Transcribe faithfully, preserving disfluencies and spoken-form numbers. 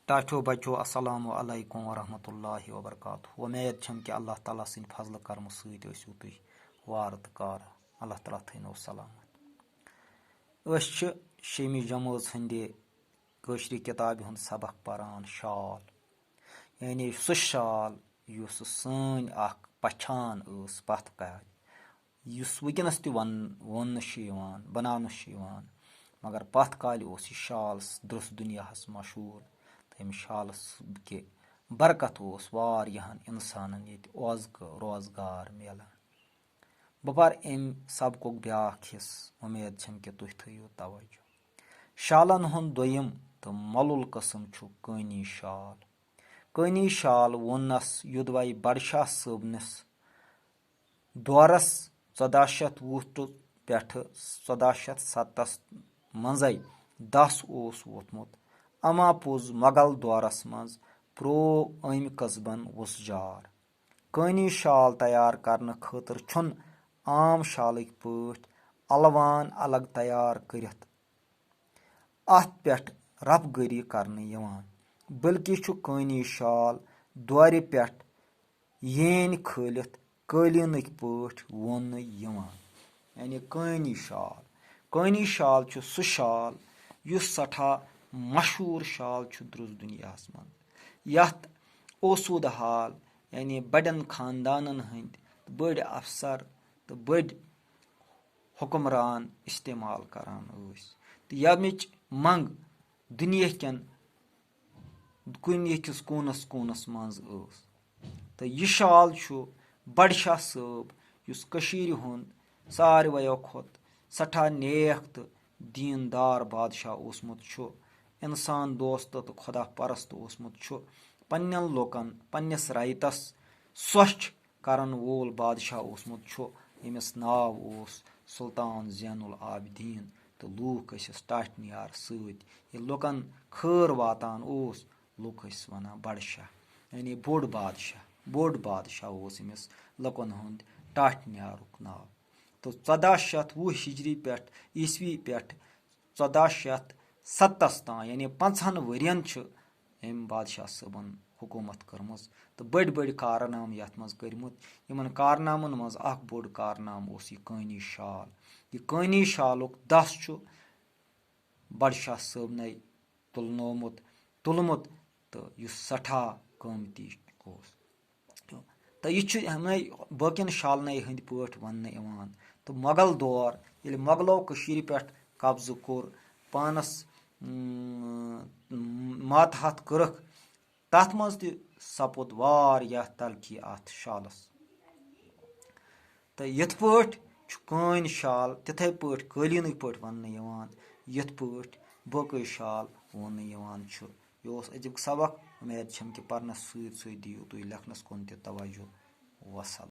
ٹاٹھیو بچو، السلام علیکم ورحمۃ اللہ وبرکاتہ۔ وۄمید چھم کہِ اللہ تعالیٰ سٕنٛدِ فضلہٕ کرمہٕ سۭتۍ ٲسِو تُہۍ وارٕ تہٕ کارٕ۔ اللہ تعالیٰ تھٲینو سلامت۔ أسۍ چھِ شیٚمہِ جمٲژ ہٕنٛدِ کٲشرِ کِتابہِ ہُنٛد سبق پران، شال، یعنی سُہ شال یُس سٲنۍ اکھ پہچان ٲس پتھ کالہِ، یُس وٕنکیٚنَس تہِ وَن-، ووننہٕ چھُ یِوان، بَناونہٕ چھُ یِوان، مگر پَتھ کالہِ اوس یہِ شال س-، درٛس دُنیاہَس مشہوٗر۔ تہٕ اَمہِ شالَس کہِ برکت اوس واریاہَن اِنسانَن ییٚتہِ اوزکہٕ روزگار میلان۔ بہٕ پَرٕ اَمہِ سبقُک بیٛاکھ حِصہٕ، اُمید چھَم کہِ تُہۍ تھٲیِو توجہ۔ شالَن ہُنٛد دوٚیِم تہٕ مۄلُل قٕسٕم چھُ کٲنی شال۔ کٲنی شال ووننَس یوٚدوَے بَڈشاہ صٲبنِس دورس ژۄداہ شیٚتھ وُہ ٹُو پٮ۪ٹھٕ ژۄداہ شیٚتھ ستتھس منٛزے دس اوس ووتھمُت، اما پوٚز مغل دورس منٛز پروو أمۍ قصبن وُژھ جار۔ کٲنی شال تیار کرنہٕ خٲطرٕ چھُنہٕ عام شالٕکۍ پٲٹھۍ الوان الگ تیار کٔرِتھ اتھ پٮ۪ٹھ رف گٔری کرنہٕ یِوان، بلکہِ چھُ کٲنی شال دورِ پٮ۪ٹھ یینۍ کھٲلِتھ قٲلیٖنٕکۍ پٲٹھۍ ووننہٕ یِوان۔ یعنی کٲنی شال۔ کٲنی شال چھُ سُہ شال یُس سٮ۪ٹھاہ مشہوٗر شال چھُ درٛس دُنیاہَس منٛز۔ یَتھ اوسوٗدٕ حال، یعنی بَڑٮ۪ن خاندانَن ہٕنٛدۍ بٔڑۍ افسر تہٕ بٔڑۍ حُکمران استعمال کران ٲسۍ، تہٕ ییٚمِچ منٛگ دُنیا کٮ۪ن کُنہِ أکِس کوٗنس کوٗنس منٛز ٲس۔ تہٕ یہِ شال چھُ بڈشاہ صٲب، یُس کٔشیٖرِ ہُنٛد سارویو کھۄتہٕ سٮ۪ٹھاہ نیک تہٕ دیٖندار بادشاہ اوسمُت چھُ، اِنسان دوست تہٕ خۄدا پرست اوسمُت چھُ، پننٮ۪ن لوٗکن، پننِس رعیتس سۄچھ کرن وول بادشاہ اوسمُت چھُ، ییٚمِس ناو اوس سلطان زین العابدین، تہٕ لوٗکھ ٲسِس ٹاٹھۍ نیار سۭتۍ۔ ییٚلہِ لوٗکن خٲر واتان اوس، لوٗکھ ٲسۍ ونان بڈشاہ، یعنی بوٚڑ بادشاہ، بوٚڑ بادشاہ اوس أمِس لوٗکن ہُنٛد ٹاٹھۍ نیارُک ناو۔ تہٕ ژۄداہ شیٚتھ وُہ ہجری پٮ۪ٹھ، عیسوی پٮ۪ٹھ ژۄداہ شیٚتھ ستتھس تام، یعنی پنٛژاہن ؤرین چھُ أمۍ بادشاہ صٲبن حکوٗمت کٔرمٕژ تہٕ بٔڑۍ بٔڑۍ کارنامہٕ یَتھ منٛز کٔرمٕتۍ۔ یِمن کارنامن منٛز اکھ بوٚڑ کارنامہٕ اوس یہِ کٲنی شال۔ یہِ کٲنی شالُک دَس چھُ بڈشاہ صٲبنَے تُلنومُت، تُلمُت، تہٕ یُس سٮ۪ٹھاہ قۭمتی اوس۔ تہٕ یہِ چھُ ہمے باقین شالنَے ہٕنٛدۍ پٲٹھۍ وننہٕ یِوان۔ تہٕ مغل دور، ییٚلہِ مغلو کٔشیٖرِ پٮ۪ٹھ قبضہٕ کوٚر، پانس، اۭں، ماتحت کٔرٕکھ، تتھ منٛز تہِ سپُد واریاہ ترقی اتھ شالس۔ تہٕ یِتھ پٲٹھۍ چھُ کٲنۍ شال تِتھے پٲٹھۍ قٲلیٖنٕکۍ پٲٹھۍ وننہٕ یِوان، یِتھ پٲٹھۍ باقٕے شال ووننہٕ یِوان چھُ۔ یہِ اوس أزیُک سبق۔ اُمید چھم کہِ پرنس سۭتۍ سۭتۍ دِیِو تُہۍ لیکھنس کُن تہِ توجہ۔ وسلام۔